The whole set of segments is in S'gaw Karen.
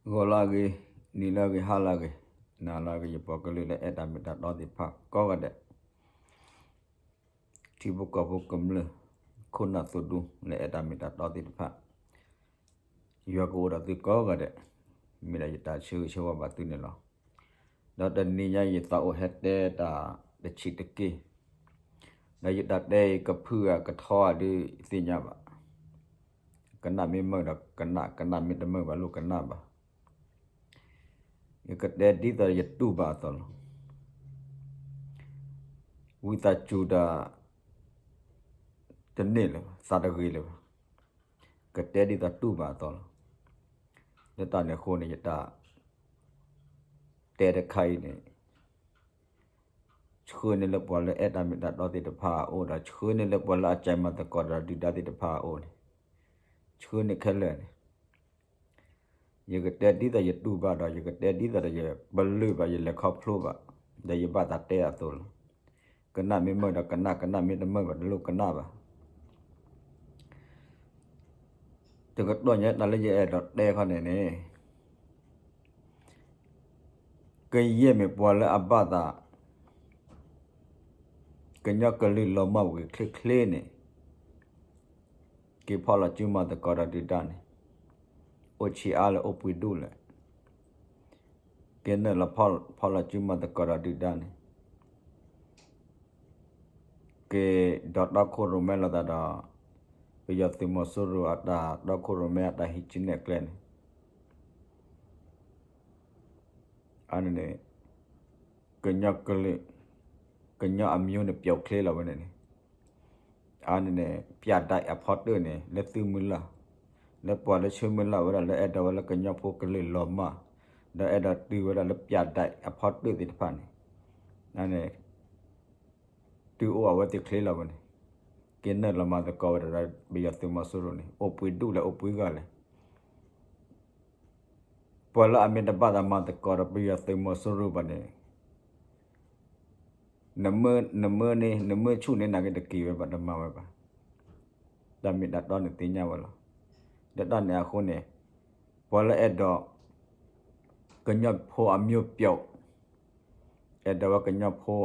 ဂီၤလၢအဂ့ၤ, နံၤလၢအဂ့ၤ, ဟါလၢအဂ့ၤ, နၤလၢအဂ့ၤ, ယပှၤကလုာ်လၢအဲၣ်တၢ်မ့ၢ်တၢ်တီသ့ၣ်တဖၣ်ကိးဂၤဒဲး, ထံဖိကီၢ်ဖိကမျၢၢ်, ခိၣ်နၢ်သုးဒူလၢအဲၣ်တၢ်မ့ၢ်တၢ်တီသ့ၣ်တဖၣ်, ယွၤကအိၣ်ဒီးသုကိးဂၤဒဲး, မ့ၢ်ဒၣ်ယတၢ်ဆၢဂ့ၤဆၢဝါဘၣ်သုန့ၣ်လီၤ. ဒီးတနံၤညါယသးအိၣ်ဟဲတဲတၢ်တဆံးတက့ၢ်, ဒီးယတၢ်တဲအံၤကဖုၣ်ဧါကထီဧါဒုးသ့ၣ်ညါဘၣ်. ကနၣ်မ့ၢ်မုာ်ဒီးကနၣ်, ကနၣ်မ့ၢ်တမုာ်ဘၣ်လိၣ်ကနၣ်ဘၣ်. ယကတဲဒ်သိးယတူၢ်ဘၣ်အသိးလီၤ. ဝံသးစူၤဒီး တန့ၢ်လၢၤဘၣ်, သးတဂ့ၤလၢၤဘၣ်. ကတဲဒ်သိးတူၢ်ဘၣ်အသိးလီၤ. လၢတၢ်န့ၣ်အဃိန့ၣ် ယတၢ်တဲတခါအံၤန့ၣ် ဆှၢန့ၢ်လၢပှၤလၢအဲၣ်တၢ်မ့ၢ်တၢ်တီသ့ၣ်တဖၣ်အအိၣ်ဒီး ဆှၢန့ၢ်လၢပှၤလၢအစဲးမၤသကိးဒီးဒုၣ်ဒါသ့ၣ်တဖၣ်အအိၣ်န့ၣ်, ဆှၢန့ၢ်ခဲလၢာ်န့ၣ်, ယကတဲဒ်သိးယတူၢ်ဘၣ်ဒီး ယကတဲဒ်သိးဒီးယပလၢၢ်ဘၣ် ယလဲၤခီဖျိဘၣ်, ဒီးယဘၣ်သးတဲအသိးလီၤ. ကနၣ်မ့ၢ်မုာ်ဒီးကနၣ်, ကနၣ်မ့ၢ်တမုာ်ဘၣ်တလိၣ်ကနၣ်ဘၣ်. တကတီၢ်ညါတၢ်လၢယအဲၣ်ဒိးတဲခီန့ၣ်န့ၣ် ကယဲၢ်မ့ၢ်ပှၤလၢအဘၣ်သး ကညီကလုာ်လီၤမၢ်ဝံၤချ့ချ့န့ၣ်, က့ၤဖီၣ်လီၤစုမၤသကိးဒီးဒုၣ်ဒါန့ၣ်, အိၣ်ဆံးအါလၢအိၣ်ပှ့ၤဒူၣ်လဲၣ်, က့ၤနုာ်လီၤဖီၣ်လီၤစုမၤသကိးဒီးဒုၣ်ဒါန့ၣ် က့ၤဒီးတီခိၣ်ရိၣ်မဲလိာ်သးဒီး ပယီၤသုးမီၤစိရိၤအတၢ်တီခိၣ်ရိၣ်မဲအတၢ်ဟံးစုနဲၣ်ကျဲန့ၣ်, အန့ၣ်န့ၣ် ကညီကလုာ်, ကညီအမျိုးန့ၣ် ပျောက်ကွယ်လီၤဝဲန့ၣ်န့ၣ်, အန့ၣ်န့ၣ် ပြတိုက်အဖီတၢၣ်န့ၣ် လၢသုးမုၢ်လၢ်, လၢပှၤလၢဆၢမုၢ်လၢ်ဝဲဒၣ်လၢအဲၣ်ဒိးဝဲလၢကညီဖိကလုာ်လီၤမၢ်, ဒီးအဲၣ်ဒိးတုၤဝဲဒၣ်လၢပြတိုက်အဖီတၢၣ်သ့ၣ်တဖၣ်န့ၣ်, အန့ၣ် တုၤအိၣ်အဝဲသ့ၣ်ချ့လီၤဝဲန့ၣ်, က့ၤနုာ်လီၤမၤသကိးဝဲဒၣ်ဒီးပယီၤသုးမီၤစိရိၤန့ၣ် အိၣ်ပှ့ၤဒူၣ်လဲၣ်အိၣ်ပှ့ၤဂၤလဲၣ်. ပှၤလၢအမ့ၢ်တဘၣ်သးမၤသကိးဒီးပယီၤသုးမီၤစိရိၤဘၣ်န့ၣ် နမၢန့ၣ် နမၢဆူၣ်န့ၣ် နာ်က့တက့ၤဝဲဘၣ်တမၤဝဲဘၣ်. တၢ်မ့ၢ်တၢ်တီန့ၣ်သ့ၣ်ညါဝဲလီၤ. လၢတၢ်န့ၣ်အဃိန့ၣ် ပှၤလၢအဲၣ်ဒိး ကညီဖိအမျိုးပျောက်, အဲၣ်ဒိးဝဲကညီဖိ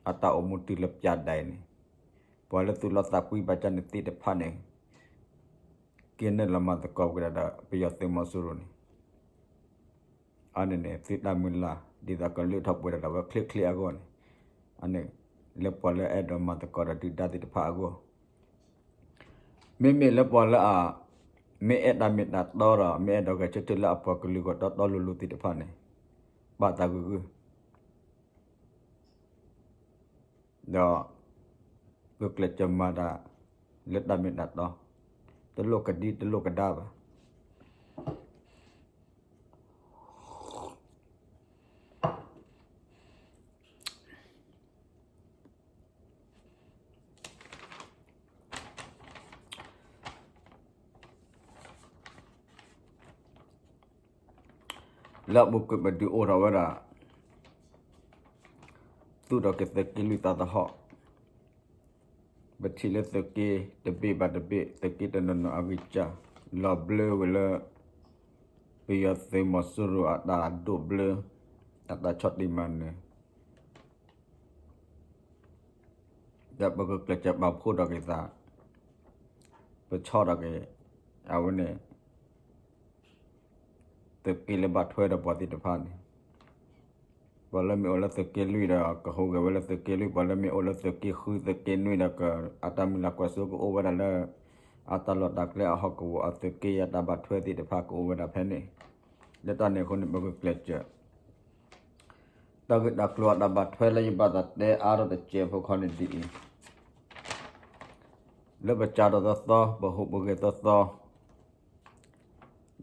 အတၢ်အိၣ်မူတုၤလၢပြတိုက်န့ၣ်, ပှၤလၢသူၣ်လီသးကွံဘၣ်ကၢ်န့ၣ်သ့ၣ်တဖၣ်န့ၣ် က့ၤနုာ်လီၤမၤသကိးက့ၤဒီးပယီၤသုးမီၤစိရိၤန့ၣ်, အန့ၣ်န့ၣ် သုတၢ်မုၢ်လၢ် ဒ်သိးကလုၢ်ထီၣ်ပှဲၤဒီးဝဲချ့ချ့အဂီၢ်န့ၣ်, အန့ၣ် လၢပှၤလၢအဲၣ်ဒိးမၤသကိးဒီးဒုၣ်ဒါသ့ၣ်တဖၣ်အဂီၢ်, မ့မ့ၢ်လၢပှၤလၢအ မ့ၢ်အဲၣ်တၢ်မ့ၢ်တၢ်တီဒီး မ့ၢ်အဲၣ်ဒိးဂဲၤဆၢထၢၣ်လၢအပှၤကလုာ်ဂီၢ်တီတီလိၤလိၤသ့ၣ်တဖၣ်န့ၣ် ဘၣ်သးဂုာ်ဂုာ် ဒီး ဂုာ်ကျဲးစၢးမၤတၢ် လၢတၢ်မ့ၢ်တၢ်တီ, တလိၣ်ကဒံတလိၣ်ကဒါဘၣ်. လၢအပူၤကွံာ်ပဒုးအိၣ်ထီၣ်ဝဲဒၣ် သူၣ်ထီၣ်က့ၤသုးက့လွံၢ်သးသဟီၣ်, ပထံၣ်လၢသုးက့တဘ့ၣ်ဘၣ်တဘ့ၣ် သုးက့တနီၤနီၤအဂံၢ်စၢ် လီၤဘျၢဝဲလၢ ပယီၤသုးမီၤစိရိၤအတၢ်ဒိးဘျၢ အတၢ်ဆီၣ်တံၢ်မၤနၢၤ ဒီးပကကျဲးစၢးပာ်ဖှိၣ်ထီၣ်က့ၤသး, ပဆီၣ်ထီၣ်က့ၤ အဝဲန့ၣ် သုးက့လၢဘၣ်ထွဲဒီးပှၤသ့ၣ်တဖၣ်န့ၣ်, ပှၤလၢမ့ၢ်အိၣ်လၢသုးက့လွံၢ်ဒီး ကဟူးဂဲၤဝဲလၢသုးက့လွံၢ်, ပှၤလၢမ့ၢ်အိၣ်လၢသုးက့ဃု သုးက့နွံဒီး အတၢ်မုၢ်လၢ်ကွၢ်စိကအိၣ်ဝဲဒၣ်လၢ အတၢ်လီၢ်တၢ်ကျဲအဟီၣ်ကဝီၤ အသုးက့အတၢ်ဘၣ်ထွဲသ့ၣ်တဖၣ်ကအိၣ်ဝဲဒၣ်ဖဲန့ၣ်, လၢတၢ်န့ၣ်အဃိန့ၣ် ပကကျဲးစၢး တၢ်ဂ့ၢ်တၢ်ကျိၤအတၢ်ဘၣ်ထွဲလၢယဘၣ်သးတဲအါထီၣ်တစဲးဖိခီန့ၣ်ဒ်အံၤ, လၢပစးထီၣ်သီသီ ပဟူးပဂဲၤသီသီ,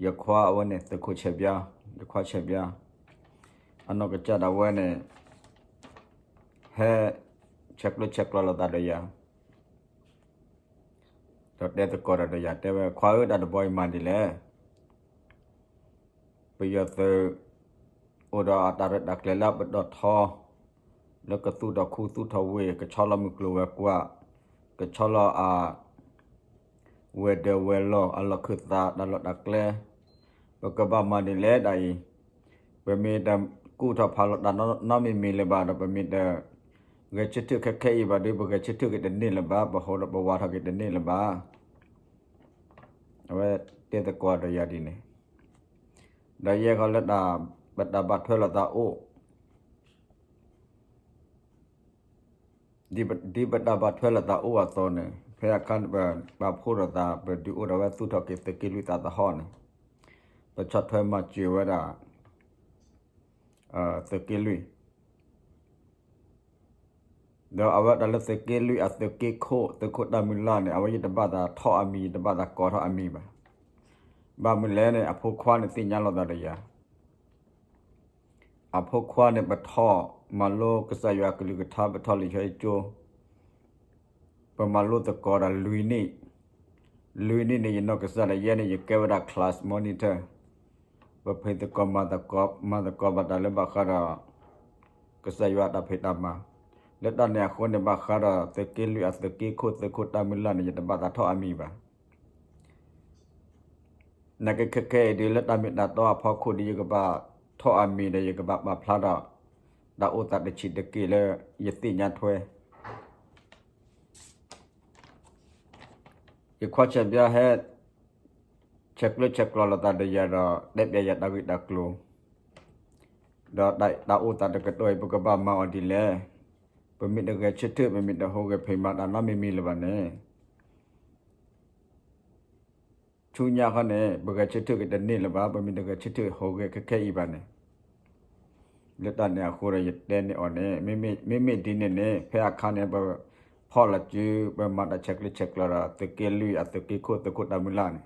ယခွါအဝဲန့ၣ် သုးခိၣ်ဆဲးဘျါ, ယခွါဆဲးဘျါ, အနီၢ်ကစၢ်ဒၣ်ဝဲန့ၣ် ဟဲ ဆဲးကျၢဆဲးကျိးလိာ်သးဒီးယၤ ဒီးတဲသကိးဒီးယၤ တဲဝဲ ခွါဧၢ တၢ်တဘီအံၤမၤဒ်လဲၣ်, ပယီၤသုး အိၣ်ဒီးအတၢ်ရဲၣ်တၢ်ကျဲၤလၢအပတီၢ်ထီ, လၢကသူၣ်ထီၣ်ခူသူၣ်ထီၣ်ဝ့ၢ်, ကဆီလီၤမုၢ်ကျိၤဝဲၤကွာ်, ကဆီလီၤအ ဝဲၤဒၢးဝဲၤလီၢ်အလီၢ်ခၢၣ်သး တၢ်လီၢ်တၢ်ကျဲ, ပကဘၣ်မၤဒ်လဲၣ်ဒ်အံၤ, ပမ့ၢ်တကူၣ်ထီၣ်ဖးလီၤတၢ်နီတမံၤမံၤလၢၤဘၣ်ဒီး ပမ့ၢ်တဂဲၤဆၢထၢၣ်ခဲခဲအံၤဘၣ်ဒီး ပဂဲၤဆၢထၢၣ်က့ၤတန့ၢ်လၢၤဘၣ်, ပဟိဒီးပဝးထီၣ်က့ၤတန့ၢ်လၢၤဘၣ်. အဝဲတဲသကိးဒီးယၤဒ်န့ၣ်, ဒီးယဲၢ်ခီလၢတၢ် ပတၢ်ဘၣ်ထွဲလိာ်သးအိၣ် ဒ်ပတၢ်ဘၣ်ထွဲလိာ်သးအိၣ်အသိးန့ၣ် ဖဲအခါန့ၣ် ပပာ်ဖှိၣ်လိာ်သး ပဒုးအိၣ်ဒီးဝဲသူၣ်ထီၣ်က့ၤသုးက့လွံၢ်သးသဟီၣ်န့ၣ်, ပဆီၣ်ထွဲမၤစၢၤဝဲဒၣ် သုးက့လွံၢ် ဒီးအဝဲတၢ်လၢသုးက့လွံၢ်အသုးက့ခိၣ် သုးခိၣ်တၢ်မုၢ်လၢ်န့ၣ် အဝဲယတဘၣ်သးထီၣ်အမံၤ ယတဘၣ်သးကိးထီၣ်အမံၤဘၣ်. ဘၣ်မနုၤလဲၣ်န့ၣ် အဖိခွါန့ၣ်သ့ၣ်ညါလိာ်သးဒီးယၤ အဖိခွါန့ၣ် ပထီၣ်မၤလိကစၢ်ယွၤကလုၢ်ကထါ ပထီၣ်လံာ်စီဆှံကၠိ, ပမၤလိသကိးဒီးလွံၢ်နံၣ်, လွံၢ်နံၣ်န့ၣ် ယနီၢ်ကစၢ်ဒၣ်ယဲန့ၣ် ယကဲဝဲဒၣ် class monitor, ပဖံးသကိးမၤသကိး မၤသကိးဘၣ်တၢ်လၢဘၣ်ဃးဒီး ကစၢ်ယွၤအတၢ်ဖံးတၢ်မၤ, လၢတၢ်န့ၣ်အဃိန့ၣ် ဘၣ်ဃးဒီးသုးက့လွံၢ်အသုးက့ခိၣ် သုးခိၣ်တၢ်မုၢ်လၢ်န့ၣ် ယတဘၣ်သးထီၣ်အမံၤဘၣ်. နာ်က့ခဲခဲအံၤဒ်လၢတၢ်မ့ၢ်တၢ်တီအဖီခိၣ်ဒီး ယကဘၣ်ထီၣ်အမံၤဒီး ယကဘၣ်ပာ်ဖျါဒီး တၢ်အိၣ်သးတဆံးတက့ၢ်လၢ ယသ့ၣ်ညါထွဲ ယခွါဆဲးဘျါဟဲ ဆဲးကျၢဆဲးကျိးလိာ်သးဒီးယၤဒီး တဲပျဲယၤတၢ်ဂ့ၢ်တၢ်ကျိၤ, ဒီးတၢ်အိၣ်သးတကတီၢ်အံၤ ပကဘၣ်မၤအီၤဒ်လဲၣ်. ပမ့ၢ်တဂဲၤဆၢထၢၣ် ပမ့ၢ်တဟူးဂဲၤဖံးမၤတၢ်နီတမံၤမံၤလၢၤဘၣ်န့ၣ် ဆူညါခီန့ၣ် ပဂဲၤဆၢထၢၣ်က့ၤတန့ၢ်လၢၤဘၣ်, ပမ့ၢ်တဂဲၤဆၢထၢၣ်ဟူးဂဲၤခဲခဲအံၤဘၣ်န့ၣ်, လၢတၢ်န့ၣ်အဃိဒီးယတဲန့ၢ်အီၤန့ၣ် မ့မ့ၢ်ဒ်န့ၣ်န့ၣ် ဖဲအခါန့ၣ် ပဖီၣ်လီၤစု ပမၤတၢ်ဆဲးကျၢဆဲးကျိးဒီး သုးက့လွံၢ်အသုးက့ခိၣ် သုးခိၣ်တၢ်မုၢ်လၢ်န့ၣ်,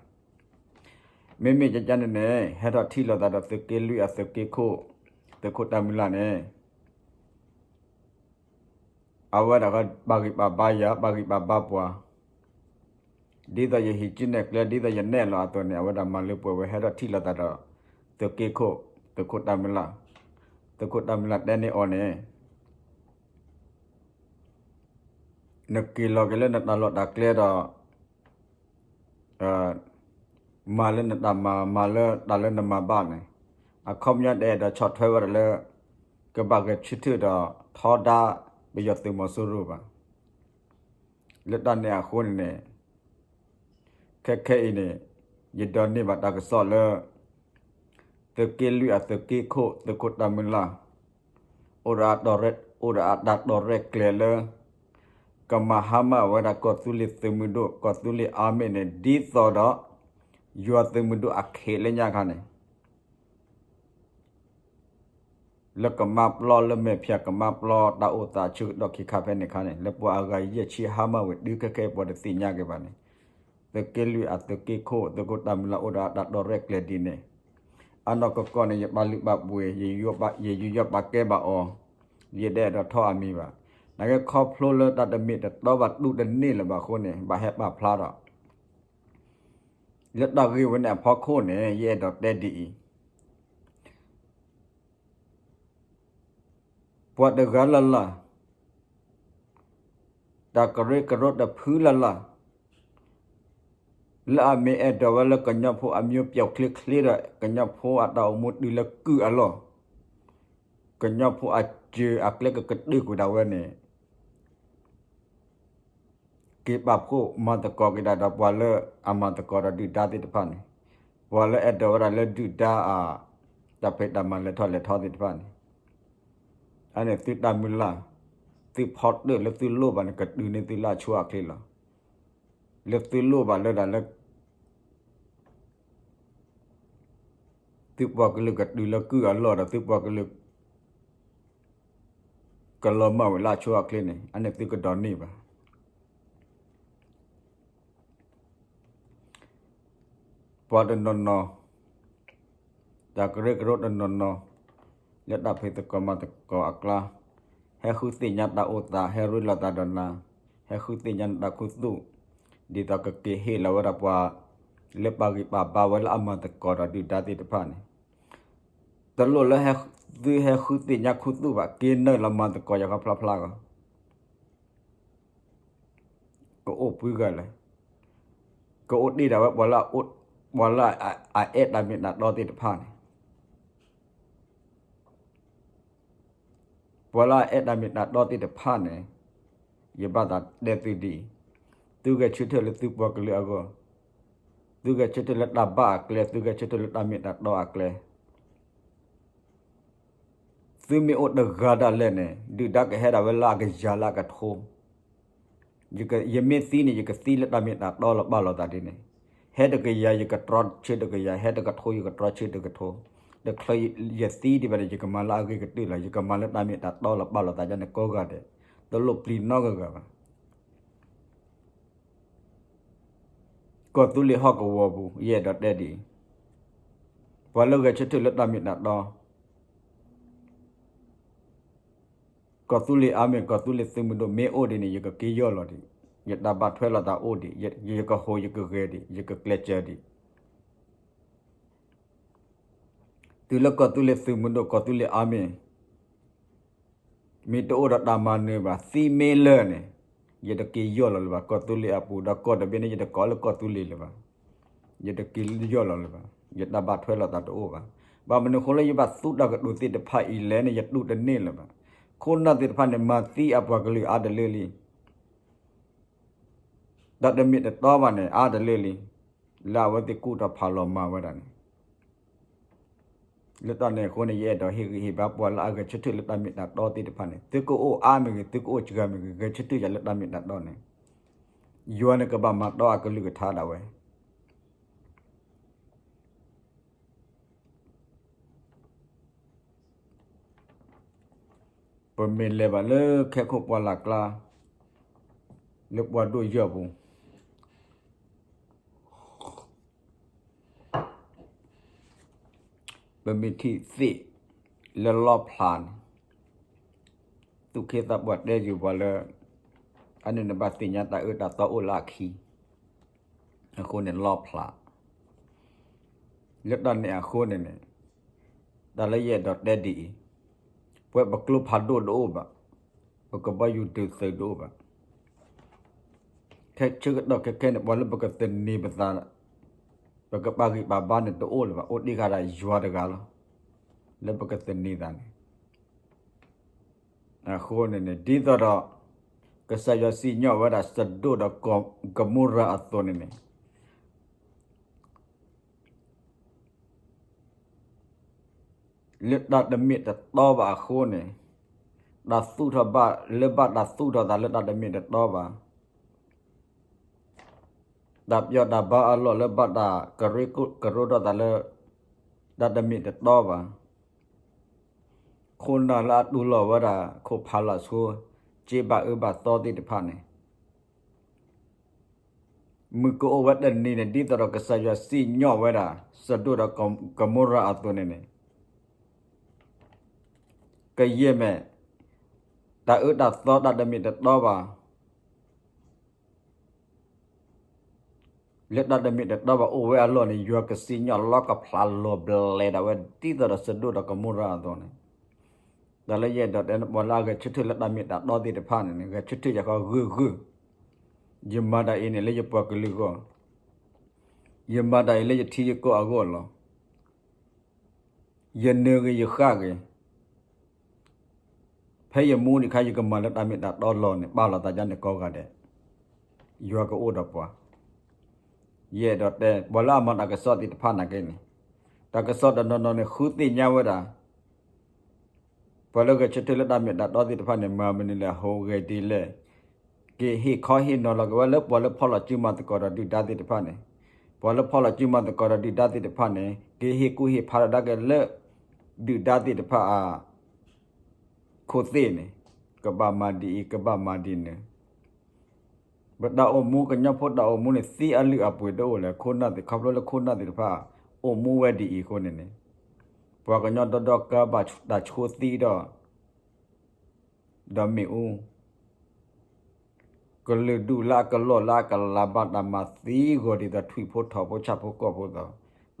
မ့မ့ၢ်ကကန့ၣ်န့ၣ် ဟဲထီၣ်ထံၣ်လိာ်သးဒီးသုးက့လွံၢ်အသုးက့ခိၣ် သုးခိၣ်တၢ်မုၢ်လၢ်န့ၣ် အဝဲဒၣ်ပာ်ဂံၢ်ပာ်ဘါယၤ ပာ်ဂံၢ်ပာ်ဘါပှၤ, ဒ်သိးယဟံးစုနဲၣ်ကျဲ ဒ်သိးယနဲၣ်လီၤအသိးန့ၣ် အဝဲဒၣ်မၤလၢပှဲၤဝဲ ဟဲထီၣ်ထံၣ်လိာ်သးဒီး သုးက့ခိၣ် သုးခိၣ်တၢ်မုၢ်လၢ်, သုးခိၣ်တၢ်မုၢ်လၢ်တဲန့ၢ်အီၤန့ၣ် နက့ၤလီၤက့ၤလၢနတၢ်လီၢ်တၢ်ကျဲဒီး မၤလၢနတၢ်မၤ မၤလၢတၢ်လၢနမၤဘၣ်န့ၣ်, အခီပညီတအဲၣ်ဒိးဆီၣ်ထွဲဝဲဒၣ်လၢ ကဘၣ်ဂဲၤဆၢထၢၣ်ဒီးထီဒါပယီၤသုးမီၤစိရိၤဘၣ်. လၢတၢ်န့ၣ်အဃိန့ၣ်န့ၣ် ခဲခဲအံၤန့ၣ် ယဒိးန့ၢ်ဘၣ်တၢ်ကစီၣ်လၢ သုးက့လွံၢ်အသုးက့ခိၣ် သုးခိၣ်တၢ်မုၢ်လၢ် အိၣ်ဒီးအတၢ်တီရဲၣ်ကျဲၤလၢ ကမၤဟါမၢ်ဝဲဒၣ်ကီၢ်သူလ့ၤသုးမုၢ်ဒိၣ် ကီၢ်သူလ့ၤအါမ့ၣ်န့ၣ် ဒ်သိးဒီး ယွၤသုးမုၢ်ဒိၣ်အခ့လၢညါခါန့ၣ် လၢကမါပျီလၢမဲာ်ဖၠၣ်ကမါပျီတၢ်အိၣ်သးဆၢကတီၢ်ခံခါဖဲန့ၣ်ခါန့ၣ် လၢပှၤအဂၤယဲၢ်ဆံဟါမၢ်ဝဲတုၤခဲခဲအံၤ ပှၤတသ့ၣ်ညါက့ၤဘၣ်န့ၣ်, သုးက့လွံၢ်အသုးက့ခိၣ် သုးခိၣ်တၢ်မုၢ်လၢ်အိၣ်ဒီးအတၢ်တီရဲၣ်ကျဲၤဒ်န့ၣ်, အနီၢ်ကီၢ်ကီၢ်န့ၣ် ယပာ်လုၢ်ပာ်ပှ့ၤ ယယူးယီၣ်ပာ်ကဲဘၣ်အီၤ, ယတအဲၣ်ဒိးထီၣ်အမံၤဘၣ်. နာ်က့ခီဖျိလၢတၢ်တမ့ၢ်တတီဘၣ်တူၢ်တန့ၢ်လၢၤဘၣ်အဃိန့ၣ် ဘၣ်ဟဲပာ်ဖျါဒီး လၢတၢ်ဂ့ၢ်ဝဲန့ၣ်အဖီခိၣ်န့ၣ် ယအဲၣ်ဒိးတဲဒ်အံၤ, ပှၤတဂၤလၢ်လၢ်, တၢ်ကရၢကရိတဖုလၢ်လၢ် လၢအမ့ၢ်အဲၣ်ဒိးဝဲလၢကညီဖိအမျိုးပျောက်ကျဲချ့ဒီး ကညီဖိအတၢ်အိၣ်မူတုၤလၢကုၢ်အလီၢ်, ကညီဖိအစၢၤအကျဲကကတၢၢ်ကွံာ်ဒၣ်ဝဲန့ၣ် က့ၤပာ်ဖှိၣ်မၤသကိးက့ၤဒၣ်ဒီးပှၤလၢအမၤသကိးဒီးဒုၣ်ဒါသ့ၣ်တဖၣ်န့ၣ်, ပှၤလၢအဲၣ်ဒိးဝဲဒၣ်လၢဒုၣ်ဒါအ တၢ်ဖံးတၢ်မၤလဲၤထီၣ်လဲၤထီသ့ၣ်တဖၣ်န့ၣ်, အန့ၣ်သုတၢ်မုၢ်လၢ်, သုဖီတၢၣ်လၢသုလိၣ်ဘၣ်န့ၣ် ကတုၤန့ၢ်သုလၢအဆိအချ့လီၤ. လၢသုလိၣ်ဘၣ်လၢဒၣ်လၢ သုပှၤကလုာ်ကတုၤလၢကုၢ်အလီၢ်ဒီး သုပှၤကလုာ် ကလီၤမၢ်ဝဲလၢအဆိအချ့န့ၣ် အန့ၣ်သုကဒိးန့ၢ်ဘၣ်. ပှၤတနီၤနီၤ, တၢ်ကရၢကရိတနီၤနီၤ, လၢတၢ်ဖံးသကိးမၤသကိးအကျါ, ဟဲဃုသ့ၣ်ညါတၢ်အိၣ်သး ဟဲရ့လိာ်သးဒီးနၤ, ဟဲဃုသ့ၣ်ညါနတၢ်ခူသူၣ်, ဒ်သိးကက့ၤဟ့ၣ်လီၤဝဲဒၣ်ပှၤ လၢပာ်ဂံၢ်ပာ်ဘါဝဲလၢအမၤသကိးဒီးဒုၣ်ဒါသ့ၣ်တဖၣ်န့ၣ်, တလိၣ်လၢသုဟဲဃုသ့ၣ်ညါခူသူၣ်ဘၣ်, က့ၤနုာ်လီၤမၤသကိးယၤခီဖျိဖျါဂီၢ် ကအိၣ်ပှဲၤဂၤလဲၣ်, ကအိၣ်တ့ၢ်ဒၣ်ဝဲပှၤလၢအအိၣ် ပှၤလၢအအဲၣ်တၢ်မ့ၢ်တၢ်တီသ့ၣ်တဖၣ်န့ၣ်, ပှၤလၢအအဲၣ်တၢ်မ့ၢ်တၢ်တီသ့ၣ်တဖၣ်န့ၣ်, ယဘၣ်သးတဲသုဒ်အံၤ, သုဂဲၤဆၢထၢၣ်လၢသုပှၤကလုာ်အဂီၢ်, သုဂဲၤဆၢထၢၣ်လၢတၢ်ဘၣ်အကျဲ, သုဂဲၤဆၢထၢၣ်လၢတၢ်မ့ၢ်တၢ်တီအကျဲ သုမ့ၢ်အိၣ်တဂၤဒၣ်လဲာ်န့ၣ် ဒုၣ်ဒါကဟဲဒၣ်ဝဲလၢအကယၤလၢအကထိ, ယမ့ၢ်သံန့ၣ် ယကသံလၢတၢ်မ့ၢ်တၢ်တီလၢပာ်လီၤသးဒ်န့ၣ်, ဟဲတကယၤယကတြီဆၢတကယၤ, ဟဲတကထိယကတြီဆၢတကထိ, တချုးယသံဒံးဘၣ်န့ၣ် ယကမၤလၢအဂ့ၤကတၢၢ်လီၤ, ယကမၤလၢတၢ်မ့ၢ်တၢ်တီလၢပာ်လီၤသးဒ်န့ၣ်ကိးဂၤဒဲး, တလိၣ်ပျံၤနီတဂၤဂၤဘၣ်. ကီၢ်သူလ့ၤဟီၣ်ကဝီၤပူၤ ယအဲၣ်ဒိးတဲဒ်အံၤ, ပှၤလၢဂဲၤဆၢထၢၣ်လၢတၢ်မ့ၢ်တၢ်တီ, ကီၢ်သူလ့ၤအါမ့ၢ် ကီၢ်သူလ့ၤသုးမုၢ်ဒိၣ်မ့ၢ်အိၣ်ဒံးန့ၣ် ယကက့ၤယီၢ်လီၤဒံး, ယတၢ်ဘၣ်ထွဲလိာ်သးအိၣ်ဒံး, ယကဟူးယကဂဲၤဒံး, ယကကျဲးစၢးဒံး. တုၤလၢကီၢ်သူလ့ၤသုးမုၢ်ဒိၣ် ကီၢ်သူလ့ၤအါမ့ၢ် မ့ၢ်တအိၣ်ဒီးတၢ်မၤနၢၤဘၣ် သံမ့ၢ်လၢာ်န့ၣ်, ယတက့ၤယီၢ်လီၤလၢၤဘၣ်. ကီၢ်သူလ့ၤအပူၤဒီးကီၢ်တဘ့ၣ်န့ၣ် ယတကိးလၢကီၢ်သူလ့ၤလၢၤဘၣ်. ယတက့ၤယီၢ်လီၤလၢၤဘၣ်. ယတၢ်ဘၣ်ထွဲလိာ်သးတအိၣ်ဘၣ်. ဘၣ်မနုၤအဃိလၢယဘၣ်သူတၢ်ကတိၤသ့ၣ်တဖၣ်အံၤလဲၣ်န့ၣ် ယတူၢ်တန့ၢ်လၢၤဘၣ်. ခိၣ်နၢ်သ့ၣ်တဖၣ်န့ၣ် မၤသံအပှၤကလုာ်အါတလၢလံ. တၢ်တမ့ၢ်တတီဘၣ်န့ၣ် အါတလၢလံ. လၢအဝဲသ့ၣ်ကူၣ်ထီၣ်ဖးလီၤမၤဝဲဒၣ်န့ၣ် လၢတၢ်န့ၣ်အဃိန့ၣ် ယအဲၣ်ဒိးဟ့ၣ်ဂံၢ်ဟ့ၣ်ဘါပှၤလၢအဂဲၤဆၢထၢၣ်လၢတၢ်မ့ၢ်တၢ်တီသ့ၣ်တဖၣ်န့ၣ် သုကအိၣ်အါမ့ၢ်ဂ့ၤ သုကအိၣ်စှၤမ့ၢ်ဂ့ၤ ဂဲၤဆၢထၢၣ်ယၤလၢတၢ်မ့ၢ်တၢ်တီန့ၣ် ယွၤန့ၣ်ကဘၣ်မၤတီအကလုၢ်ကထါဒၣ်ဝဲ ပမ့ၢ်လဲၤဘၣ်လၢခဲခိၣ်ပှၢ်လၢ်ကျါ လၢပှၤဒိၣ်ယၢၢ်ပူၤ ပမ့ၢ်ထံၣ်သ့ၣ်လၢလီၣ်ဖျးန့ၣ် သူၣ်က့သးပှၢ်တဲယုာ်ပှၤလၢ အန့ၣ်နဘၣ်သ့ၣ်ညါတၢ်အၢတၢ်သီအိၣ်လၢအခံ အဃိန့ၣ်လီၣ်ဖျး လၢတၢ်န့ၣ်အဃိန့ၣ်န့ၣ် တၢ်လၢယအဲၣ်ဒိးတဲဒ်အံၤ ပဝဲပကျိဖးဒိၣ်တအိၣ်ဘၣ် ပကဘီယူၤဒုးသုးတအိၣ်ဘၣ် ခဲဆၢကတီၢ်ခဲခဲန့ၣ် ပှၤလၢပကသန့ၤပသး ပကပာ်ဂံၢ်ပာ်ဘါန့ၣ်တအိၣ်လၢၤဘၣ် အိၣ်ဒံးဃာ်ဒၣ်ယွၤတဂၤလီၤ လၢပကသန့ၤသးန့ၣ် အဃိန့ၣ်န့ၣ် ဒ်သိးဒီး ကစၢ်ယွၤစံၣ်ညီၣ်ဝဲဒၣ်စဒိၣ်ဒီးကမိရၤအသိးန့ၣ်န့ၣ် လၢတၢ်တမ့ၢ်တတီဘၣ်အဃိန့ၣ် တၢ်သူၣ်ထီၣ်ဘၣ်လၢဘၣ်တၢ်သူၣ်ထီၣ်သးလၢတၢ်တမ့ၢ်တတီဘၣ် တၢ်ပျီတၢ်ဘါအလီၢ်လၢဘၣ်တၢ်ကရၢကရိထီၣ်သးလၢ တၢ်တမ့ၢ်တတီဘၣ် ခိၣ်နၢ်လၢအတူၢ်လိာ်ဝဲဒၣ် ခိၣ်ဖးလၢ်ဆိ စ့ဘၣ်အၢဘၣ်သီသ့ၣ်တဖၣ်န့ၣ် မုၢ်ကအိၣ်ဝဲတနံၤန့ၣ် ဒ်သိးဒီးကစၢ်ယွၤစံၣ်ညီၣ်ဝဲဒၣ် စဒိၣ်ဒီးကမိရၤအသိးန့ၣ်န့ၣ် ကယဲၢ်မ့ၢ် တၢ်အၢတၢ်သီတၢ်တမ့ၢ်တတီဘၣ် လၢတၢ်တမ့ၢ်တတီဘၣ်အိၣ်ဝဲအလီၢ်န့ၣ် ယွၤကစံၣ်ညီၣ်လီကဖျါလီၤဘျဲးဒၣ်ဝဲ ဒ်သိးဒီးစဒိၣ်ဒီးကမိရၤအသိးန့ၣ် တၢ်လၢယအဲၣ်ဒိးတဲန့ၣ် ပှၤလၢအဂဲၤဆၢထၢၣ်လၢတၢ်မ့ၢ်တၢ်တီသ့ၣ်တဖၣ်န့ၣ်န့ၣ် ဂဲၤဆၢထၢၣ်ယၤဃီဂုာ်ဂုာ် ယမၤတၢ်အံၤန့ၣ်လၢယပှၤကလုာ်အဂီၢ် ယမၤတၢ်အံၤလၢယထံယကီၢ်အဂီၢ်လီၤ ယနၢၤဂ့ၤယဃၣ်ဂ့ၤ ဖဲယမူဒံးခါ ယကမၤလၢတၢ်မ့ၢ်တၢ်တီလီၤန့ၣ် ပာ်လီၤသးဒ်န့ၣ်ကိးဂၤဒဲး ယွၤကအိၣ်ဒီးပှၤ ယအဲၣ်ဒိးတဲ ပှၤလၢအမၤတၢ်ကစီၣ်သ့ၣ်တဖၣ်နာ်က့န့ၣ် တၢ်ကစီၣ်တနီၤနီၤန့ၣ် ဃုသ့ၣ်ညါဝဲဒၣ် ပှၤလၢဂဲၤဆၢထၢၣ်လၢတၢ်မ့ၢ်တၢ်တီသ့ၣ်တဖၣ်န့ၣ် မၤမနုၤလဲၣ် ဟူးဂဲၤဒ်လဲၣ် က့ၤဟ့ၣ်ခီဟ့ၣ်နီၤလီၤက့ၤဝဲလၢပှၤလၢဖီၣ်လီၤစုမၤသကိးဒီးဒုၣ်ဒါသ့ၣ်တဖၣ်န့ၣ် ပှၤလၢဖီၣ်လီၤစုမၤသကိးဒီးဒုၣ်ဒါသ့ၣ်တဖၣ်န့ၣ် က့ၤဟ့ၣ်ကူၣ်ဟ့ၣ်ဖးဒီးဒၣ်က့ၤလၢ ဒုၣ်ဒါသ့ၣ်တဖၣ်အ ခိၣ်သ့ၣ်န့ၣ် ကဘၣ်မၤဒ်အံၤ ကဘၣ်မၤဒ်န့ၣ် ပတၢ်အိၣ်မူ ကညီဖိတၢ်အိၣ်မူန့ၣ် သံအလုၢ်အပှ့ၤတအိၣ်လၢၤ ခိၣ်နၢ်သ့ၣ် ခီဖျိလၢခိၣ်နၢ်သ့ၣ်တဖၣ် အိၣ်မူဝဲဒ်အံၤအဃိန့ၣ်န့ၣ် ပှၤကညီဒီဒီကါဘၣ်တၢ်ဆိသံဒီး ဒီးမ့ၣ်အူ ကလုာ်ဒူၣ်လၢအကလီၢ်လၢအကလၤဘၣ်တၢ်မၤသံဂီၤဒ်သိးထွံၣ်ဖိထိၣ်ဖိဆၣ်ဖိကီၢ်ဖိသိး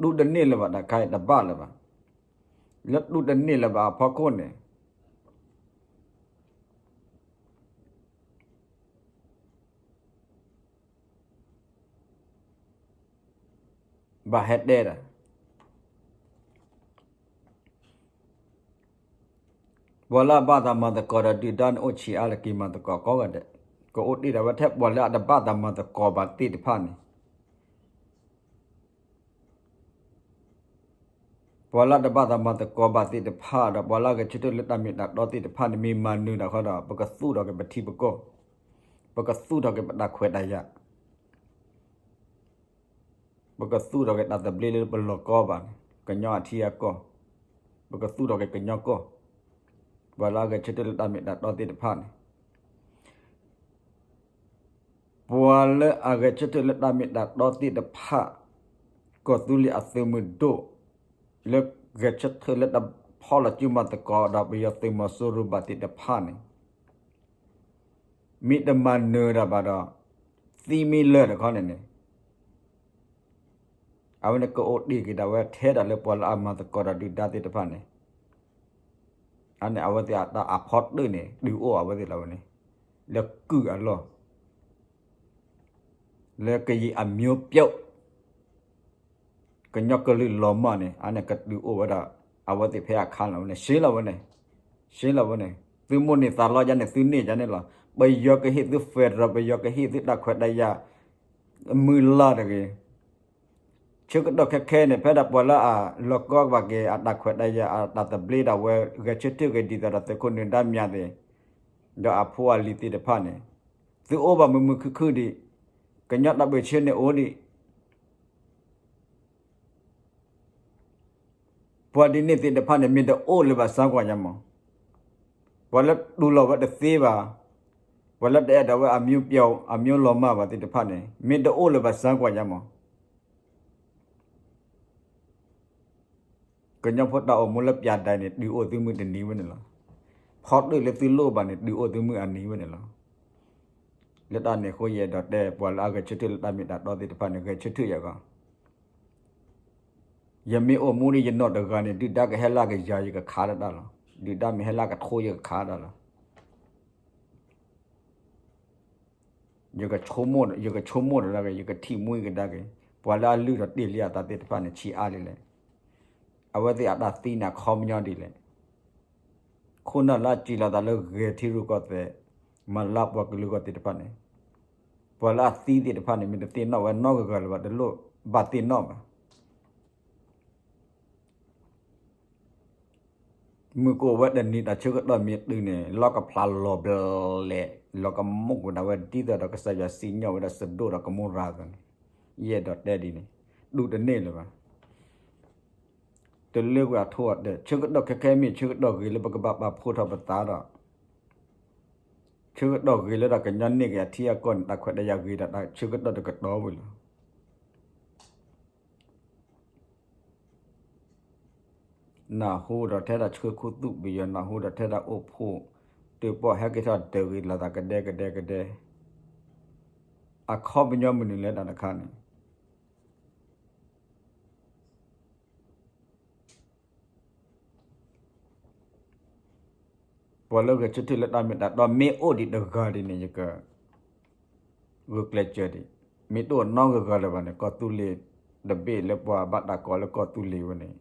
တူၢ်တန့ၢ်လၢၤဘၣ်တၢ်ခါအံၤတဘၣ်လၢၤဘၣ် လၢတူၢ်တန့ၢ်လၢၤဘၣ်အဖီခိၣ်န့ၣ် ဘၣ်ဟဲတဲဒၣ် ပှၤလၢအဘၣ်သးမၤသကိးဒီးဒုၣ်ဒါန့ၣ် အိၣ်ဆံးအါလၢက့ၤမၤသကိးကိးဂၤဒဲး, ကအိၣ်တ့ၢ်ဒၣ်ဝဲထဲပှၤလၢအတဘၣ်သးမၤသကိးဘၣ်သ့ၣ်တဖၣ်န့ၣ်, ပှၤလၢအတဘၣ်သးမၤသကိးဘၣ်သ့ၣ်တဖၣ်ဒီး ပှၤလၢအဂဲၤဆၢထၢၣ်လၢတၢ်မ့ၢ်တၢ်တီသ့ၣ်တဖၣ်န့ၣ် မ့ၢ်မၤနၢၤတၢ်ဃီဒီး ပကသူၣ်ထီၣ်က့ၤပထံပကီၢ်, ပကသူၣ်ထီၣ်က့ၤပတၢ်ခွဲးတၢ်ယာ် ပကသူၣ်ထီၣ်က့ၤတၢ်သဘျ့လၢပလီၢ်ကီဘၣ်န့ၣ် ကညီအထံအကီၢ်, ပကသူၣ်ထီၣ်က့ၤကညီကီၢ်, ပှၤလၢအဂဲၤဆၢထၢၣ်လၢတၢ်မ့ၢ်တၢ်တီသ့ၣ်တဖၣ်န့ၣ်, ပှၤလၢအဂဲၤဆၢထၢၣ်လၢတၢ်မ့ၢ်တၢ်တီသ့ၣ်တဖၣ်, ကီၢ်သူလ့ၤအသုးမုၢ်ဒိၣ်, လၢဂဲၤဆၢထၢၣ်လၢတၢ်ဖီၣ်လီၤစုမၤသကိးဒီးပယီၤသုးမီၤစိရိၤဘၣ်သ့ၣ်တဖၣ်န့ၣ် မ့ၢ်တမၤနၢၤတၢ်ဘၣ်ဒီး သံမ့ၢ်လၢာ်တခီန့ၣ်န့ၣ်, အဝဲန့ၣ်ကအိၣ်တ့ၢ်က့ၤဒၣ်ဝဲထဲဒၣ်လၢပှၤလၢအမၤသကိးဒီးဒုၣ်ဒါသ့ၣ်တဖၣ်န့ၣ်, အန့ၣ်အဝဲသ့ၣ်အတၢ်အဖီတၢၣ်န့ၣ် ဒုးအိၣ်အဝဲသ့ၣ်လီၤဝဲန့ၣ်, လၢကုၢ်အလီၢ်, လၢကယံာ်အမျိုးပြုတ် ကညီကလုာ်လီၤမၢ်န့ၣ် အန့ၣ်ကဒုးအိၣ်ဝဲဒၣ် အဝဲသ့ၣ်ဖဲအခါလီၤဝဲန့ၣ် ရှဲလီၤဝဲန့ၣ်, ရှဲလီၤဝဲန့ၣ် သုမိၣ်န့ၢ်သးလီယါန့ၣ် သုန့ၢ်ယါန့ၣ်လီၤ. ပယီၤကဟ့ၣ်သု federal ပယီၤကဟ့ၣ်သုတၢ်ခွဲးတၢ်ယာ် မုၢ်လၢ်တဂ့ၤ ဆၢကတီၢ်ခဲခဲန့ၣ် ဖဲဒၣ်ပှၤလၢအလီၤကီဘၣ်က့ၤအတၢ်ခွဲးတၢ်ယာ်အတၢ်သဘျ့ဒၣ်ဝဲ ဂဲၤဆၢထၢၣ်က့ၤဒ်သိးဒီးသုးခိၣ်နၢၤဒါမၠးသ့ၣ် ဒီးအဖိအလံၤသ့ၣ်တဖၣ်န့ၣ် သုအိၣ်ဘၣ်မုာ်မုာ်ခုၣ်ခုၣ်ဒံး, ကညီတၢ်ပၢၢ်ဆၢန့ၣ်အိၣ်ဒံး ပှၤဒ်န့ၣ်သ့ၣ်တဖၣ်န့ၣ် မ့ၢ်တအိၣ်လၢၤဘၣ်စၢကွၢ်ညါမး, ပှၤလၢတူၢ်လိာ်ဝဲတသ့ဘၣ်, ပှၤလၢတအဲၣ်ဒိးဝဲအမျိုးပြုတ် အမျိုးလီၤမၢ်ဘၣ်သ့ၣ်တဖၣ်န့ၣ် မ့ၢ်တအိၣ်လၢၤဘၣ်စၢကွၢ်ညါမး ကညီဖိတၢ်အိၣ်မူလၢပၠးဒဲးန့ၣ် တုၤအိၣ်သုမုၢ်တနံၤဝဲန့ၣ်လီၤ. ဖီတၢၣ်လၢသုလိၣ်ဘၣ်န့ၣ် တုၤအိၣ်သုမုၢ်အနံၤဝဲန့ၣ်လီၤ. လၢတၢ်န့ၣ်အဃိ ယအဲၣ်ဒိးတဲ ပှၤလၢအဂဲၤဆၢထၢၣ်လၢတၢ်မ့ၢ်တၢ်တီသ့ၣ်တဖၣ်န့ၣ် ဂဲၤဆၢထၢၣ်ယၤဂီၢ် ယမ့ၢ်အိၣ်မူဒ်ယနီၢ်တဂၤန့ၣ် ဒုၣ်ဒါကဟဲလၢကယၤ ယကခးတၢ်လီၤ. ဒုၣ်ဒါမ့ၢ်ဟဲလၢကထိ ယကခးတၢ်လီၤ. ယကဆိကမိၣ် ယကဆိကမိၣ်တဒါက့ၤ ယကထံၣ်မှံကဒါက့ၤ ပှၤလၢအလုၢ်ထီၣ်တ့ၢ်လံအသးသ့ၣ်တဖၣ်န့ၣ် ဆံးအါလံလဲၣ်. အဝဲသ့ၣ်အတၢ်သံန့ၣ် အခီပညီဒ်လဲၣ်. ခိၣ်နၢ်လၢအစံးလီၤသးလၢဂဲၤထံရူၢ်ကီၢ်သဲး မၤလၢပှၤကလုာ်ဂီၢ်သ့ၣ်တဖၣ်န့ၣ် ပှၤလၢအသံသ့ၣ်တဖၣ်န့ၣ် မ့ၢ်တသ့ၣ်နီၣ်ဝဲနီတဂၤလၢၤဘၣ် တလိၣ်ဘၣ်သ့ၣ်နီၣ်ဘၣ် မုၢ်ကအိၣ်ဝဲတနံၤ တၢ်ဆၢကတီၢ်မ့ၢ်တုၤန့ၣ် လီၢ်ကဖျါလီၤဘျဲး လီၤကမူၣ်ကဒါဝဲ ဒ်သိးဒီးကစၢ်ယွၤစံၣ်ညီၣ်ဝဲဒၣ်စဒိၣ်ဒီးကမိရၤအသိးန့ၣ်, ယအဲၣ်ဒိးတဲဒ်န့ၣ်, ဒူၣ်တန့ၢ်လၢၤဘၣ်. တလၢကွံာ်အထိၣ်အတဲာ် ဆၢကတီၢ်ခဲခဲမ့ၢ်ဆၢကတီၢ်ဂ့ၤလၢပကဘၣ်ပာ်ဖှိၣ်ထီၣ်ပသးဒီး ဆၢကတီၢ်ဂ့ၤလၢတၢ်ကညီန့ၢ်က့ၤအထံအကီၢ်န့ၣ် တၢ်ခွဲးတၢ်ယာ်ဂ့ၤဒီးတၢ်ဆၢကတီၢ်တကတီၢ်ဝံၤလီၤ. နၢ်ဟူဒီးထဲဒၣ်ဆှၢခူသူၣ်ပယီၤ နၢ်ဟူဒီးထဲဒၣ်အိၣ်ဖှိၣ် တၢၣ်ပီၣ်ဟဲက့ၤထီၣ်ဒၢးဂ့ၤလိာ်သးကဒဲကဒဲကဒဲ, အခီပညီမနုၤလဲၣ်တၢ်တခါန့ၣ် ပှၤလၢဂဲၤဆၢထၢၣ်လၢတၢ်မ့ၢ်တၢ်တီမ့ၢ်အိၣ်ဒံးတဂၤဒ်န့ၣ် ယကဂုာ်ကျဲးစၢးဒံး, မ့ၢ်တအိၣ်နီတဂၤလၢၤဘၣ်န့ၣ် ကီၢ်သူလ့ၤတဘ့ၣ်လၢပှၤဘၣ်တၢ်ကိးလၢကီၢ်သူလ့ၤဝဲန့ၣ်,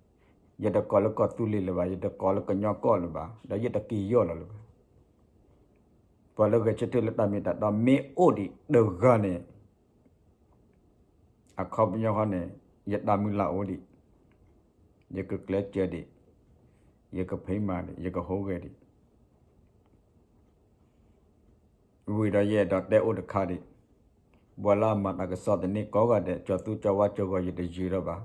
ယတကိးလၢကီၢ်သူလ့ၤလၢၤဘၣ်, ယတကိးလၢကညီကီၢ်လၢၤဘၣ်, ဒီးယတက့ၤယီၢ်လီၤလၢၤဘၣ်. ပှၤလၢဂဲၤဆၢထၢၣ်လၢတၢ်မ့ၢ်တၢ်တီမ့ၢ်အိၣ်ဒံးတဂၤန့ၣ် အခီပညီဃီန့ၣ် ယတၢ်မုၢ်လၢ်အိၣ်ဒံး, ယကကျဲးစၢးဒံး, ယကဖံးမၤဒံး, ယကဟူးဂဲၤဒံး. ဝံၤဒီးယအဲၣ်ဒိးတဲအိၣ်တခါဒံး, ပှၤလၢအမၤတၢ်ကစီၣ်သန့ကိးဂၤဒဲး ကၠီၤသူကၠီၤဝါကၠီၤဂီၤ ယတယုာ်ဒီးဘၣ်.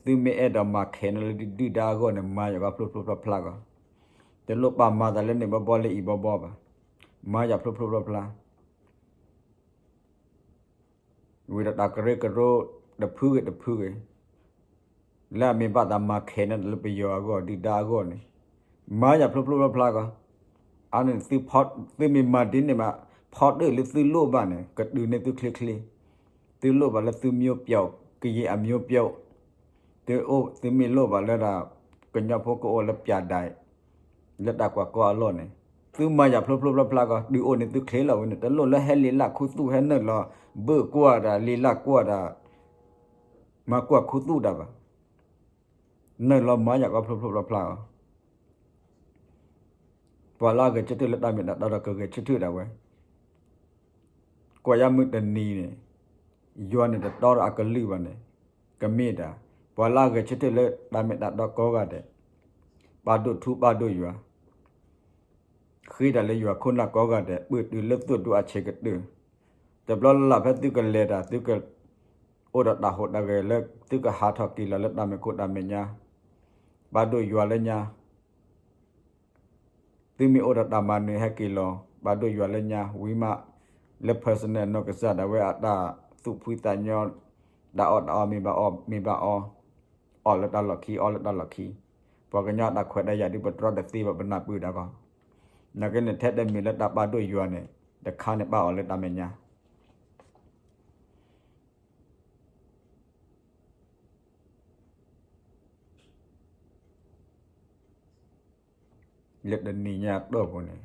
သုမ့ၢ်အဲၣ်ဒိးမၤခဲးန့ၣ်လၢဒုၣ်ဒါအဂီၢ်န့ၣ် မၤယၤကီးဖျိဖျိဖျါဖျါဂီၢ်, တလိၣ်ပာ်မၤသးလၢန့ၣ်ဘီဘီလၢအံၤဘီဘီဘၣ်, မၤယၤဖျိဖျိဖျါဖျါ ဝံၤဒီးတၢ်ကရၢကရိတဖုဂ့ၤတဖုဂ့ၤ, လၢအမ့ၢ်ဘၣ်သးမၤခဲးန့ၣ်လၢပယီၤအဂီၢ် ဒုၣ်ဒါအဂီၢ်န့ၣ်, မၤယၤဖျိဖျိဖျါဖျါဂီၢ်, အန့ၣ် သုမ့ၢ်မၤဒ်န့ၣ်ဘၣ်, ဖီတၢၣ်လၢသုလိၣ်ဘၣ်န့ၣ် ကတုၤန့ၢ်သုချ့ချ့, သုလိၣ်ဘၣ်လၢသုမျိုးပြုတ်, ကရင်အမျိုးပြုတ်, သုမ့ၢ်လိၣ်ဘၣ်လၢဒၣ် ကညီဖိကအိၣ်လၢပၠးဒဲး လၢတၢ်ကွၢ်ကီအလီၢ်န့ၣ်, သုမၤယၤဖျိဖျိဖျါဖျါဂီၢ် တုၤအိၣ်န့ၢ်သုချ့လီၤဝဲန့ၣ်, တလိၣ်လၢဟဲလံာ်လၢ်ခူသူၣ် ဟဲနုာ်လီၤဘၢၣ်ကွၢ်တၢ် လံာ်လၢ်ကွၢ်တၢ် မၤကွၢ်ခူသူၣ်တၢ်ဘၣ်. နုာ်လီၤမၤယၤကီၢ်ဖျိဖျိဖျါဖျါအီၤ, ပှၤလၢအဂဲၤဆၢထၢၣ်လၢတၢ်မ့ၢ်တၢ်တီဒီးကဂဲၤဆၢထၢၣ်ဒၣ်ဝဲ, ကွၢ်ယါမုၢ်တနံၤန့ၣ်, ယွၤန့ၣ်တတီဒီးအကလုၢ်ဘၣ်န့ၣ်, ကမ့ၢ်ဒၣ်, ပှၤလၢအဂဲၤဆၢထၢၣ်လၢတၢ်မ့ၢ်တၢ်တီကိးဂၤဒဲး, ပာ်ဒိၣ်ထူပာ်ဒိၣ်ယွၤ ဃ့တၢ်လၢယွၤခိၣ်နၢ်ကိးဂၤဒဲး ပၢၢ်တုၤလၢသိၣ်ဒူအဆဲးကတၢၢ်, တဘျီလၢ်လၢ်ဖဲသုကလဲၤတၢ် သုကအိၣ်ဒီးတၢ်ဟူးတၢ်ဂဲၤလၢ သုကဟးထီၣ်က့ၤလီၤလၢတၢ်မဲာ်ခိၣ်တၢ်မဲာ်ညါ, ပာ်ဒိၣ်ယွၤလၢညါ, သုမ့ၢ်အိၣ်ဒီးတၢ်မၤနၢၤဟဲက့ၤလီၤ ပာ်ဒိၣ်ယွၤလၢညါ ဝံၤမး, လၢ personal နီၢ်ကစၢ်ဒၣ်ဝဲအတၢ်သူၣ်ဖှံသးညီ, တၢ်အီၣ်တၢ်အီမ့ၢ်ဘၣ်အီ, မ့ၢ်ဘၣ်အီ, အီၣ်လၢတၢ်လီၢ်ခံ အီလၢတၢ်လီၢ်ခံ, ပှၤကညီတၢ်ခွဲးတၢ်ယာ်ဒ်ပတြီတသ့ဘၣ် ပနၢ်ပၢၢ်တၢ်ကီ, နာ်က့န့ၣ်ထဲတမ့ၢ်လၢတၢ်ပာ်ဒိၣ်ယွၤန့ၣ် တခါန့ၣ်ပာ်အီၤလၢတၢ်မဲာ်ညါ လၢတနံၤညါအတီၢ်ပူၤန့ၣ်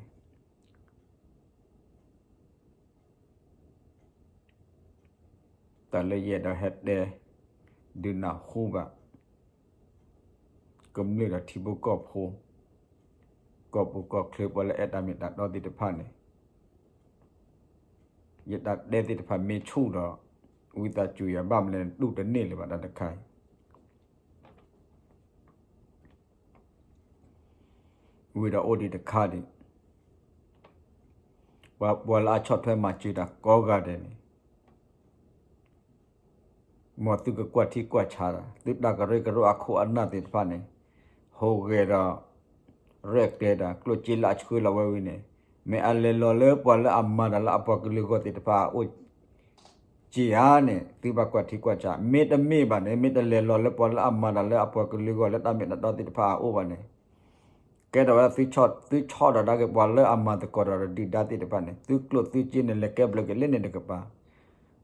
တၢ်လၢယအဲၣ်ဒိးဟဲတဲ ဒုးနၢ်ဟူဘၣ် ကမျၢၢ်ဒီးထံဖိကီၢ်ဖိ ကီၢ်ပူၤကီၢ်ချၢ ပှၤလၢအဲၣ်တၢ်မ့ၢ်တၢ်တီသ့ၣ်တဖၣ်န့ၣ် ယတၢ်တဲသ့ၣ်တဖၣ်မ့ၢ်ဆူၣ်ဒီး ဝံသးစူၤယၤ ဘၣ်မနုၤလဲၣ် တူၢ်တန့ၢ်လၢၤဘၣ်တၢ်တခါအံၤ ဝံၤဒီးအိၣ်ဒံးတခါဒံး ပှၤလၢအဆီၣ်ထွဲမၤစၢၤတၢ်ကိးဂၤဒဲးန့ၣ် မ်သုကကွၢ်ထံကွၢ်ဆးတၢ် သုတၢ်ကရၢကရိအခိၣ်အနၢ်သ့ၣ်တဖၣ်န့ၣ် ဟူးဂဲၤဒီး ရဲၣ်ကျဲၤတၢ် ကျိၣ်စ့လၢအဆှၢလီၤဝဲဝံၤန့ၣ် မ့ၢ်အလဲၤလီၤလၢပှၤလၢအမၤတၢ်လၢအပှၤကလုာ်ဂီၢ်သ့ၣ်တဖၣ်အအိၣ် က့ဧါန့ၣ် သုဘၣ်ကွၢ်ထံကွၢ်ဆး မ့တမ့ၢ်ဘၣ်န့ၣ် မ့ၢ်တလဲၤလီၤလၢပှၤလၢအမၤတၢ်လၢအပှၤကလုာ်ဂီၢ်လၢတၢ်မ့ၢ်တၢ်တီသ့ၣ်တဖၣ်အအိၣ်ဘၣ်န့ၣ် ကဲထီၣ်ဝဲဒၣ်သုဆီၣ်ဒီးဒၣ်က့ၤပှၤလၢအမၤသကိးဒီးဒုၣ်ဒါသ့ၣ်တဖၣ်န့ၣ် သုကျိၣ်သုစ့န့ၣ် လဲၤကဲဘျုးက့ၤလၢန့ၣ်တကပၤ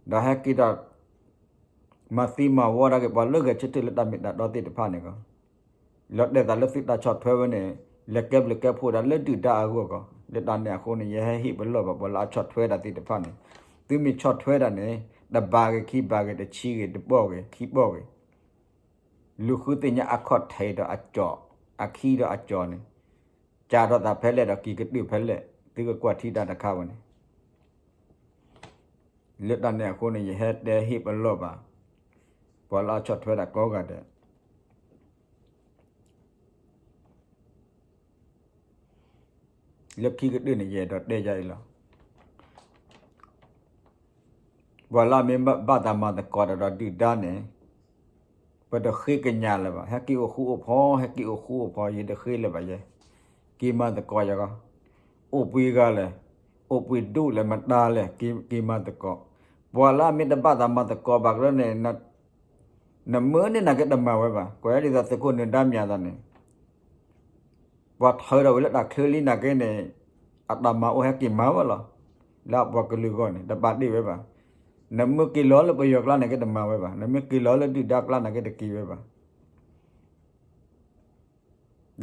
ဒီးဟဲက့ၤဒီး မၤသံမၤဝီဒၣ်က့ၤပှၤလၢဂဲၤဆၢထၢၣ်လၢတၢ်မ့ၢ်တၢ်တီသ့ၣ်တဖၣ်န့ၣ်ကီး လီၤတဲာ်သးလၢသုတၢ်ဆီၣ်ထွဲဝဲန့ၣ် လဲၤကဲဘျုးကဲဖှိၣ်ဒၣ်လၢဒုၣ်ဒါအဂီၢ်ကီး လၢတၢ်န့ၣ်အဃိန့ၣ် ယဟဲဟ့ၣ်ပလီၢ်ဘၣ်ပှၤလၢအဆီၣ်ထွဲဒၣ်သ့ၣ်တဖၣ်န့ၣ် သုမ့ၢ်ဆီၣ်ထွဲဒၣ်န့ၣ် တဘးဂ့ၤ ခံဘးဂ့ၤ တဆံဂ့ၤ တဘီၣ်ဂ့ၤ ခံဘီၣ်ဂ့ၤ လူၤဃုသ့ၣ်ညါအခီၣ်ထံးဒီးအကၠီၣ် အခံဒီးအကၠီၣ်န့ၣ် ကၠးထီၣ်သးဖဲလဲၣ်ဒီးက့ၤကတၢၢ်ဖဲလဲၣ် သုကကွၢ်ထံတၢ်တခါဝဲန့ၣ် လၢတၢ်န့ၣ်အဃိန့ၣ် ယဟဲတဲဟ့ၣ်ပလီၢ်ဘၣ် ပှၤလၢအဆီၣ်ထွဲဒၣ်ကိးဂၤဒဲး လၢခံကတၢၢ်န့ၣ် ယအဲၣ်ဒိးတဲယၤအံၤလီၤ. ပှၤလၢအမ့ၢ်ဘၣ်သးမၤသကိးတၢ်ဒီးဒုၣ်ဒါန့ၣ် ပတဃ့ကညးလၢၤဘၣ်. ဟဲက့ၤအိၣ်ဃူအိၣ်ဖိး ဟဲက့ၤအိၣ်ဃူအိၣ်ဖိး ယတဃ့လၢၤဘၣ်ယဲ. က့ၤမၤသကိးယၤဂီၢ် အိၣ်ပှဲၤဂၤလဲၣ်, အိၣ်ပှဲၤဒူၣ်လဲၣ်မတၤလဲၣ် က့ၤမၤသကိး. ပှၤလၢအမ့ၢ်တဘၣ်သးမၤသကိးဘၣ်ကရၢန့ၣ် နမၢန့ၢ်နာ်က့တမၤဝဲဘၣ်. ကွဲးဒ်သိးသုးခိၣ်နၢၤဒါမၠးသးန့ၣ် ပှၤထၢထီၣ်ဝဲလၢတၢ်ချၢလံနာ်က့န့ၣ် အတၢ်မၤအိၣ်ဟဲက့ၤမၤဝဲလီၤ. လၢအပှၤကလုာ်ဂီၢ်န့ၣ် တပာ်တ့ၢ်ဝဲဘၣ်. နမ့ၢ်က့ၤလီၤလၢပယီၤကျါန့ၣ်က့တမၤဝဲဘၣ်. နမ့ၢ်က့ၤလီၤလၢဒုၣ်ဒါကျါန့ၣ်က့တက့ၤဝဲဘၣ်.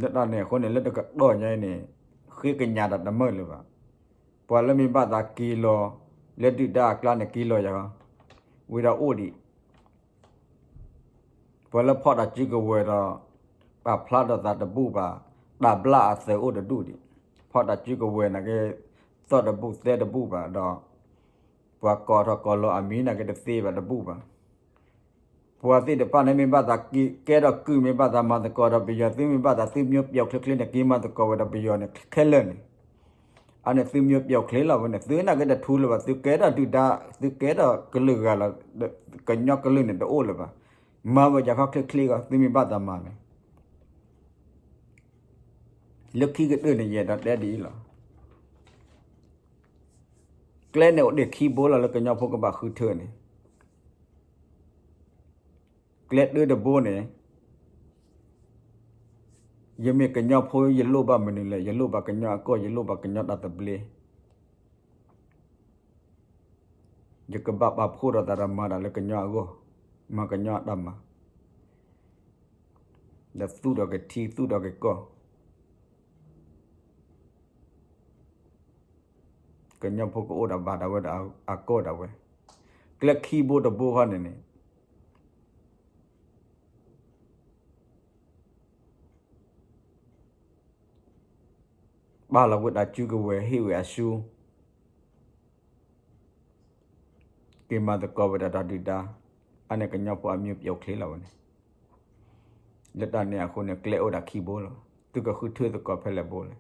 လၢတၢ်န့ၣ်အဃိန့ၣ် လၢတကတီၢ်ညါအံၤန့ၣ် ဃ့ကညးတၢ်တမၢလၢၤဘၣ်. ပှၤလၢမ့ၢ်ဘၣ်သးက့ၤလီၤ လၢဒုၣ်ဒါအကျါန့ၣ်က့ၤလီၤယၤဂီၢ် ဝံၤဒီးအိၣ်ဒံး ပှၤလၢဖီၣ်တၢ်စုကဝဲၤဒီး ပာ်ဖျါထီၣ်သးတဘူၣ်ဘၣ်, တၢ်ဘျၣ်အသးအိၣ်တဒူၣ်ဒံး, ဖီၣ်တၢ်စုကဝဲၤနာ်က့ သီၣ်တဘူၣ်သဲတဘူၣ်ဘၣ်ဒီး ပှၤကိးထီၣ်ကိးလီၤအမံၤနာ်က့တသ့ဘၣ်တဘူၣ်ဘၣ်. ပှၤသ့ၣ်တဖၣ်န့ၣ်မ့ၢ်ဘၣ်သးက့ၤကဲထီၣ်ကုၢ် မ့ၢ်ဘၣ်သးမၤသကိးဒီးပယီၤ သုမ့ၢ်ဘၣ်သးသုမျိုးပြောင်းချ့ချ့န့ၣ် က့ၤမၤသကိးဝဲဒီးပယီၤန့ၣ်ခဲလၢာ်န့ၣ် အန့ၣ်သုမျိုးပြောင်းချ့လီၤဝဲန့ၣ် သုနာ်က့တထူလၢၤဘၣ် သုကဲထီၣ်ဒုၣ်ဒါ သုကဲထီၣ်ကလုာ်ဂၤလီၤ ကညီကလုာ်န့ၣ်တအိၣ်လၢၤဘၣ်. မၤဝဲယၤခီချ့ချ့ဂီၢ် သုမ့ၢ်ဘၣ်သးမၤန့ၣ် လၢခံကတၢၢ်န့ၣ် ယအဲၣ်ဒိးတဲဒ်အံၤလီၤ. ကျဲန့ၣ်အိၣ်ဒံးခံဘိလီၤလၢကညီဖိကဘၣ်ဃုထၢန့ၣ် ကျဲတၢတဘိန့ၣ် ယမ့ၢ်ကညီဖိ ယလိၣ်ဘၣ်မနုၤလဲၣ်, ယလိၣ်ဘၣ်ကညီအကီၢ်, ယလိၣ်ဘၣ်ကညီတၢ်သဘျ့, ယကဘၣ်ပာ်ဖှိၣ်ဒီးသးဒီးမၤတၢ်လၢကညီအဂီၢ်, မၤကညီအတၢ်မၤ, ဒီးသူၣ်ထီၣ်က့ၤထံ သူၣ်ထီၣ်က့ၤကီၢ် ကညီဖိကအိၣ်ဒီးဘၣ်ဒၣ်ဝဲဒီးအကီၢ်ဒၣ်ဝဲ, ကျဲခံဘိတဘိခီန့ၣ်န့ၣ် ပာ်လီၤဝဲတၢ်စုကဝဲၤ ဟ့ၣ်ဝဲအစု က့ၤမၤသကိးဝဲဒၣ်ဒီးဒုၣ်ဒါ, အန့ၣ်ကညီဖိအမျိုးပြုတ်ချေလီၤဝဲန့ၣ်. လၢတၢ်န့ၣ်အဃိန့ၣ် ကျဲအိၣ်ဒၣ်ခံဘိလီၤ. သုကဃုထၢသကိးဖဲလဲၣ်ဘိလဲၣ်.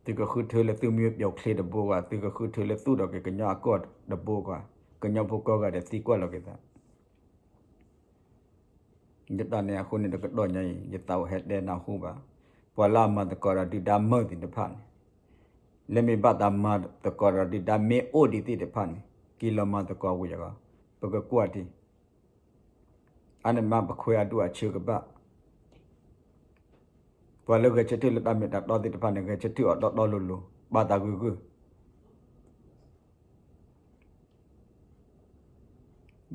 သုကဃုထၢလၢသုမျိုးပြုတ်ချေတဘိဧါ, သုကဃုထၢလၢသူၣ်ထီၣ်က့ၤကညီအကီၢ်တဘိဧါ, ကညီဖိကိးဂၤဒဲးသံကွၢ်လီၤက့ၤသး လၢတၢ်န့ၣ်အဃိန့ၣ် တကတီၢ်ညါအံၤ ယသးအိၣ်ဟဲတဲနၢ်ဟူဘၣ်, ပှၤလၢအမၤသကိးဒီးဒုၣ်ဒါမုၢ်သ့ၣ်တဖၣ်န့ၣ်, လၢမ့ၢ်ဘၣ်တၢ်မၤသကိးဒီးဒုၣ်ဒါမ့ၢ်အိၣ်ဒံးသ့ၣ်တဖၣ်န့ၣ် က့ၤလီၤမၤသကိးဝံၤအဂီၢ်, ပကကွၢ်ထံ အန့ၣ်မ့ၢ်ပခွဲးအဒူၣ်အဆၢကဘၣ်, ပှၤလၢဂဲၤဆၢထၢၣ်လၢတၢ်မ့ၢ်တၢ်တီသ့ၣ်တဖၣ်န့ၣ် ဂဲၤဆၢထၢၣ်အီၤတီတီလိၤလိၤ, ဘၣ်သးဂုာ်ဂုာ်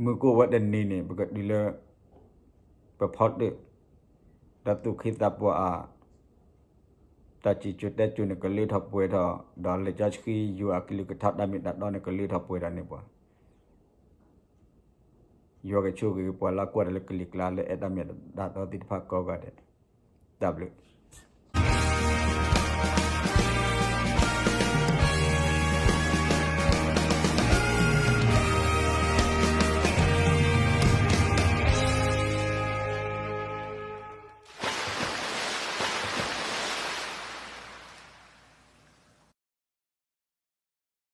မုၢ်ကိၣ်ဝဲတနံၤန့ၣ် ပကတုၤလၢ ပဖီတၢၣ်, ဒီးသူၣ်က့သးပှၢ်အ တၢ်စံၣ်စိၤတဲစိၤန့ၣ် ကလၢထီၣ်ပှဲၤထီၣ်, ဒီးလံာ်စီဆှံယွၤအကလုၢ်ကထါတၢ်မ့ၢ်တၢ်တီန့ၣ် ကလၢထီၣ်ပှဲၤထီၣ်န့ၢ်ပှၤ, ယွၤကဆိၣ်ဂ့ၤပှၤလၢကွၢ်တၢ်လၢကလံၤကျါ လၢအဲၣ်တၢ်မ့ၢ်တၢ်တီသ့ၣ်တဖၣ်ကိးဂၤဒဲး, တၢ်ဘျုး